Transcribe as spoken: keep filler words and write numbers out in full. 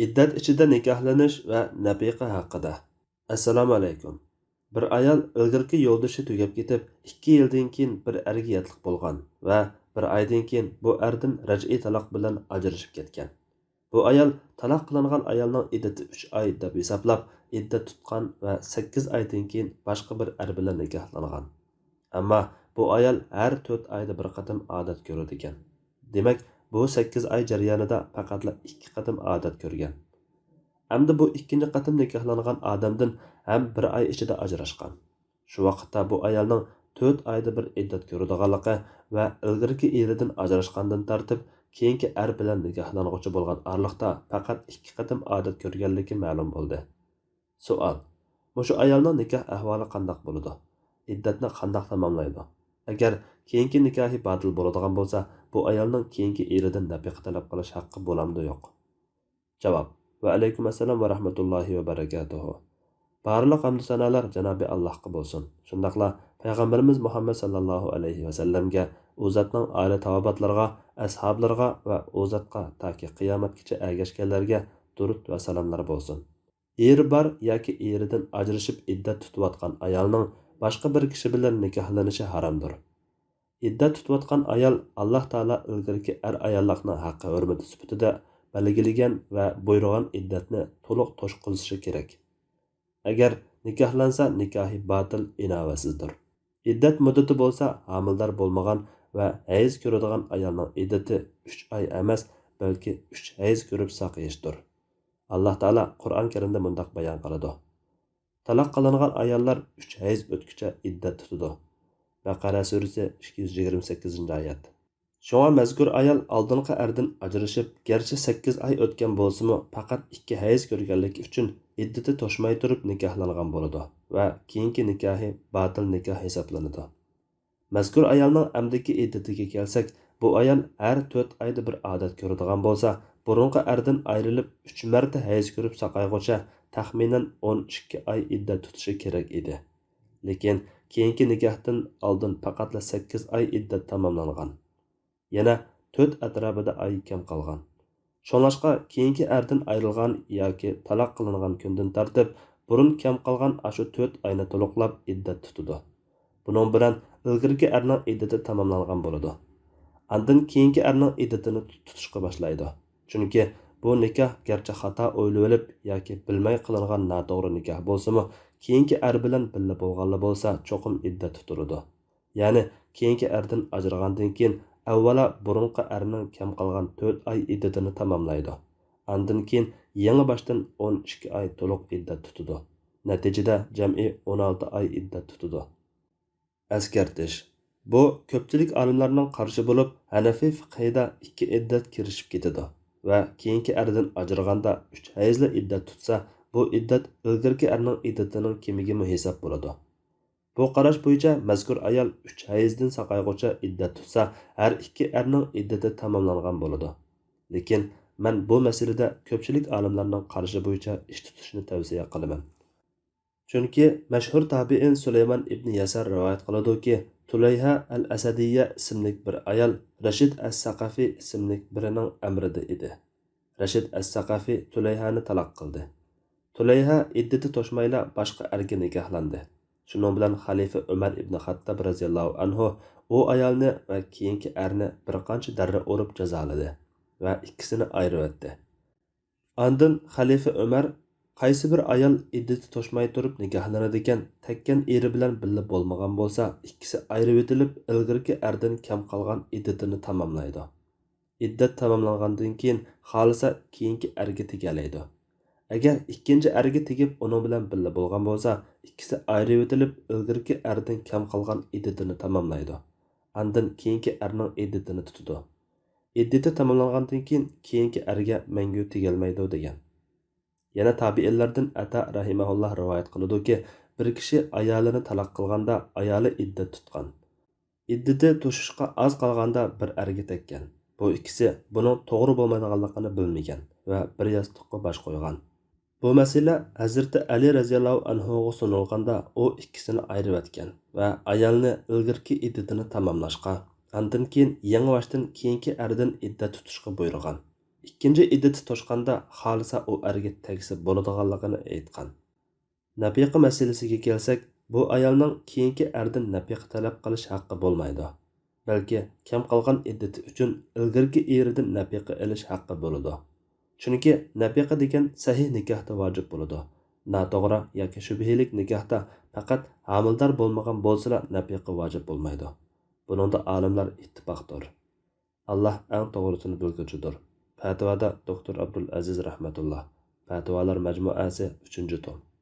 ئىددەت ئىچىدە نىكاھلىنىش ۋە نەپىقە ھەققىدە. ئەسسالامۇئەلەيكۇم. بىر ئايال ئىلگىرىكى يولدىشى تۈگەپ كېتىپ، ئىككى يىلدىن كېيىن بىر ئەرگە ياتلىق بولغان ۋە بىر ئايدىن كېيىن بۇ ئەردىن رەجئىي تالاق بىلەن ئاجرىشىپ كەتكەن. بۇ ئايال تالاق قىلىنغان ئايالنىڭ ئىددىتى ئۈچ ئاي دەپ ھېسابلاپ، ئىددەت تۇتقان ۋە سەككىز ئايدىن كېيىن باشقا بىر ئەر بىلەن نىكاھلانغان. ئەمما بۇ ئايال ھەر تۆت ئايدا بىر قېتىم ئادەت كۆرىدىكەن. دېمەك، بۇ سەككىز ئاي جەريانىدا پەقەتلا ئىككى قېتىم ئادەت كۆرگەن. ئەمدى بۇ ئىككىنچى قېتىم نىكاھلانغان ئادەمدىن ھەم بىر ئاي ئىچىدە ئاجراشقان. شۇ ۋاقىتتا بۇ ئايالنىڭ تۆت ئايدا بىر ئىددەت كۆرىدىغانلىقى ۋە ئىلگىرىكى ئېرىدىن ئاجراشقاندىن تارتىپ كېيىنكى ئەر بىلەن نىكاھلانغۇچە بولغان ئارىلىقتا پەقەت ئىككى قېتىم ئادەت كۆرگەنلىكى مەلۇم بولدى. سوئال: مۇشۇ ئايالنىڭ نىكاھ ئەھۋالى قانداق بولىدۇ؟ ئىددەتنى قانداق تاماملايدۇ؟ ئەگەر كېيىنكى نىكاھى باتىل بولىدىغان بولسا، بۇ ئايالنىڭ كېيىنكى ئېرىدىن نەپىقە تەلەپ قىلىش ھەققى بولامدۇ يوق؟ جاۋاب: ۋەئەلەيكۇم ئەسسالام ۋە رەھمەتۇللاھى ۋە بەرەكاتۇھۇ. بارلىق ھەمدۇ سانالار جانابى ئاللاھقا بولسۇن. شۇنداقلا پەيغەمبىرىمىز مۇھەممەد ساللاللاھۇ ئەلەيھى ۋەسەللەمگە، ئۇ زاتنىڭ ئائىلە تاۋابىئاتلىرىغا، ئەسھابلىرىغا ۋە ئۇ زاتقا تاكى قىيامەتكىچە ئەگەشكەنلەرگە دۇرۇت ۋە سالاملار بولسۇن. ئېرى بار ياكى ئېرىدىن ئاجرىشىپ ئىددەت تۇتۇۋاتقان ئايالنىڭ باشقا بىر كىشى بىلەن نىكاھلىنىشى ھارامدۇر. ئىددەت تۇتۇۋاتقان ئايال ئاللاھ تائالا ئىلگىرىكى ئەر-ئاياللىقنىڭ ھەققى ھۆرمىتى سۈپىتىدە بەلگىلىگەن ۋە بۇيرۇغان ئىددەتنى تولۇق توشقۇزۇشى كېرەك. ئەگەر نىكاھلانسا، نىكاھى باتىل، ئىناۋەتسىزدۇر. ئىددەت مۇددىتى بولسا ھامىلىدار بولمىغان ۋە ھەيز كۆرىدىغان ئايالنىڭ ئىددىتى ئۈچ ئاي ئەمەس، بەلكى ئۈچ ھەيز كۆرۈپ ساقىيىشتۇر. ئاللاھ تائالا قۇرئان كەرىمدە مۇنداق بايان قىلىدۇ: تالاق قىلىنغان ئاياللار ئۈچ ھەيز ئۆتكۈچە ئىددەت تۇتىدۇ. بەقەرە سۈرىسى، ئىككى يۈز يىگىرمە سەككىزىنچى ئايەت. شۇڭا مەزكۇر ئايال ئالدىنقى ئەردىن ئاجرىشىپ، گەرچە سەككىز ئاي ئۆتكەن بولسىمۇ، پەقەت ئىككى ھەيز كۆرگەنلىكى ئۈچۈن ئىددىتى توشماي تۇرۇپ نىكاھلانغان بولىدۇ ۋە كېيىنكى نىكاھى باتىل نىكاھ ھېسابلىنىدۇ. مەزكۇر ئايالنىڭ ئەمدىكى ئىددىتىگە كەلسەك، بۇ ئايال ھەر تۆت ئايدا بىر ئادەت كۆرىدىغان بولسا، بۇرۇنقى ئەردىن ئايرىلىپ، ئۈچ مەرتە ھەيز كۆرۈپ ساقايغۇچە تەخمىنەن ئون ئىككى ئاي ئىددەت تۇتۇشى كېرەك ئىدى. لېكىن كېيىنكى نىكاھتىن ئالدىن پەقەتلا سەككىز ئاي ئىددەت تاماملانغان. يەنە تۆت ئەتراپىدا ئاي كەم قالغان. شۇڭلاشقا، كېيىنكى ئەردىن ئايرىلغان ياكى تالاق قىلىنغان كۈندىن تارتىپ، بۇرۇن كەم قالغان ئاشۇ تۆت ئاينى تولۇقلاپ ئىددەت تۇتىدۇ. بۇنىڭ بىلەن ئىلگىرىكى ئەرنىڭ ئىددىتى تاماملانغان بولىدۇ. ئاندىن كېيىنكى ئەرنىڭ ئىددىتىنى تۇتۇشقا باشلايدۇ. چۈنكى بۇ نىكاھ گەرچە خاتا ئويلىۋېلىپ ياكى بىلمەي قىلىنغان ناتوغرا نىكاھ بولسىمۇ، كېيىنكى ئەر بىلەن بىللە بولغانلا بولسا، چوقۇم ئىددەت تۇتۇلىدۇ. يەنى كېيىنكى ئەردىن ئاجرىغاندىن كېيىن، ئەۋۋەلا بۇرۇنقى ئەرنىڭ كەم قالغان تۆت ئاي ئىددىتىنى تاماملايدۇ. ئاندىن كېيىن يېڭى باشتىن ئون ئىككى ئاي تولۇق ئىددەت تۇتىدۇ. نەتىجىدە جەمئىي ئون ئالتە ئاي ئىددەت تۇتىدۇ. ئەسكەرتىش: بۇ كۆپچىلىك ئالىملارنىڭ قارىشى بولۇپ، ھەنەفىي فىقھىدا ئىككى ئىددەت كىرىشىپ كېتىدۇ ۋە كېيىنكى ئەردىن ئاجرىغاندا ئۈچ ھەيزلا ئىددەت تۇتسا، بۇ ئىددەت ئىلگىرىكى ئەرنىڭ ئىددىتىنىڭ كېمىگىمۇ ھېساب بولىدۇ. بۇ قاراش بويىچە مەزكۇر ئايال ئۈچ ھەيزدىن ساقايغۇچە ئىددەت تۇتسا، ھەر ئىككى ئەرنىڭ ئىددىتى تاماملانغان بولىدۇ. لېكىن مەن بۇ مەسىلىدە كۆپچىلىك ئالىملارنىڭ قارىشى بويىچە ئىش تۇتۇشنى تەۋسىيە قىلىمەن. چۈنكى مەشھۇر تابىئىن سۇلايمان ئىبنى يەسار رىۋايەت قىلىدۇكى، تۇلەيھا ئەل ئەسەدىيە ئىسىملىك بىر ئايال رەشىد ئەس-سەقەفى ئىسىملىك بىرىنىڭ ئەمرىدە ئىدى. رەشىد ئەس-سەقەفى تۇلەيھانى تالاق قىلدى. تۇلەيھا ئىددىتى توشمايلا باشقا ئەرگە نىكاھلاندى. شۇنىڭ بىلەن خەلىپە ئۆمەر ئىبنى خەتتاب رەزىياللاھۇ ئەنھۇ ئۇ ئايالنى ۋە كېيىنكى ئەرنى بىر قانچە دەررە ئۇرۇپ جازالىدى ۋە ئىككىسىنى ئايرىۋەتتى. ئاندىن خەلىپە ئۆمەر، قايسى بىر ئايال ئىددىتى توشماي تۇرۇپ نىكاھلىنىدىكەن، تەككەن ئېرى بىلەن بىللە بولمىغان بولسا، ئىككىسى ئايرىۋېتىلىپ، ئىلگىرىكى ئەردىن كەم قالغان ئىددىتىنى تاماملايدۇ. ئىددەت تاماملانغاندىن كېيىن خالىسا كېيىنكى ئەرگە تېگەلەيدۇ. ئەگەر ئىككىنچى ئەرگە تېگىپ ئۇنىڭ بىلەن بىللە بولغان بولسا، ئىككىسى ئايرىۋېتىلىپ، ئىلگىرىكى ئەردىن كەم قالغان ئىددىتىنى تاماملايدۇ. ئاندىن كېيىنكى ئەرنىڭ ئىددىتىنى تۇتىدۇ. ئىددىتى تاماملانغاندىن كېيىن كېيىنكى ئەرگە مەڭگۈ تېگەلمەيدۇ دېگەن. يەنە تابىئىنلاردىن ئەتا رەھىمەھۇللاھ رىۋايەت قىلىدۇكى، بىر كىشى ئايالىنى تالاق قىلغاندا ئايالى ئىددەت تۇتقان. ئىددىتى توشۇشقا ئاز قالغاندا بىر ئەرگە تەگكەن. بۇ ئىككىسى بۇنىڭ توغرا بولمايدىغانلىقىنى بىلمىگەن ۋە بىر ياستۇققا باش قويغان. بۇ مەسىلە ھەزرىتى ئەلى رەزىياللاھۇ ئەنھۇغا سۇنۇلغاندا، ئۇ ئىككىسىنى ئايرىۋەتكەن ۋە ئايالنى ئىلگىرىكى ئىددىتىنى تاماملاشقا، ئاندىن كېيىن يېڭىباشتىن كېيىنكى ئەردىن ئىددەت تۇتۇشقا بۇيرۇغان. ئىككىنچى ئىددىتى توشقاندا خالىسا ئۇ ئەرگە تەگسە بولىدىغانلىقىنى ئېيتقان. نەپىقە مەسىلىسىگە كەلسەك، بۇ ئايالنىڭ كېيىنكى ئەردىن نەپىقە تەلەپ قىلىش ھەققى بولمايدۇ. بەلكى كەم قالغان ئىددىتى ئۈچۈن ئىلگىرىكى ئېرىدىن نەپىقە ئېلىش ھەققى بولىدۇ. چۈنكى نەپىقە دېگەن سەھىھ نىكاھتا ۋاجىپ بولىدۇ. ناتوغرا ياكى شۈبھىلىك نىكاھتا پەقەت ھامىلىدار بولمىغان بولسىلا نەپىقە ۋاجىپ بولمايدۇ. بۇنىڭدا ئالىملار ئىتتىپاقتۇر. ئاللاھ ئەڭ توغرىسىنى بىلگۈچىدۇر. پەتىۋادا دوكتور ئابدۇل ئەزىز رەھمەتۇللا. پەتىۋالار مەجمۇئەسى، ئۈچىنچى توم.